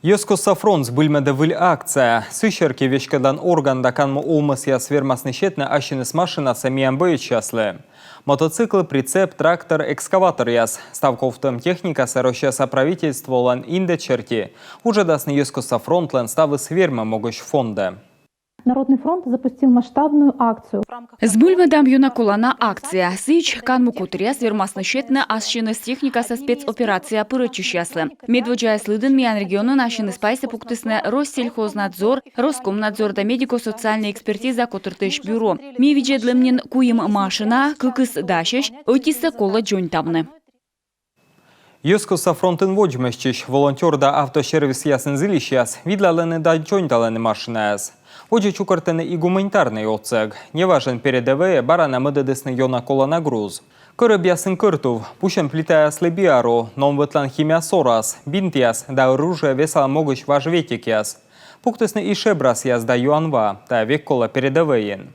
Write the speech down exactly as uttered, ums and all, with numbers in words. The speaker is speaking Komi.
Йӧзкостса фронт збыльмӧдӧ выль акция. Сы серти веськӧдлан орган да канму овмӧсъяс вермасны сетны ассьыныс машинасӧ миян боецъяслы. Мотоцикл, прицеп, трактор, экскаваторъяс. Став ковтӧм техникасӧ Россияса правительстволӧн индӧд серти вуджӧдасны Йӧзкостса фронтлӧн ставыс вермӧм могысь фондӧ. Народный фронт запустил масштабную акцию. Збыльмӧдам ёна колана акция. Сідз, канму котыръяс вермасны сетны ассьыныс техникасӧ спецоперацияӧ пырӧдчысьяслы. Медводдзаяс лыдын миян регионын ассьыныс пайсӧ пуктісны Россельхознадзор, Роскомнадзор да медико-социальнӧй экспертиза котыртысь бюро. Ми видзӧдлім нин куим машина, кыкыс дасьӧсь, ӧтисӧ колӧ дзоньтавны. Йӧзкостса фронтын водзмӧстчысь, волонтёр да автосервисъясын зільысьяс видлалӧны да дзоньталӧны машинаяс. Водзӧ чукӧртӧны и гуманитарнӧй отсӧг. Неважӧн передӧвӧйӧ бара на мӧдӧдісны ёна колана груз. Кӧрӧбъясын кӧртув, пусьӧн плитаяслы биару, номвӧтлан химия сорас, бинтъяс да оружие весалӧм могысь важ ветекъяс. Пуктісны и шебрасъяс да юанва, тайӧ век колӧ передӧвӧйын.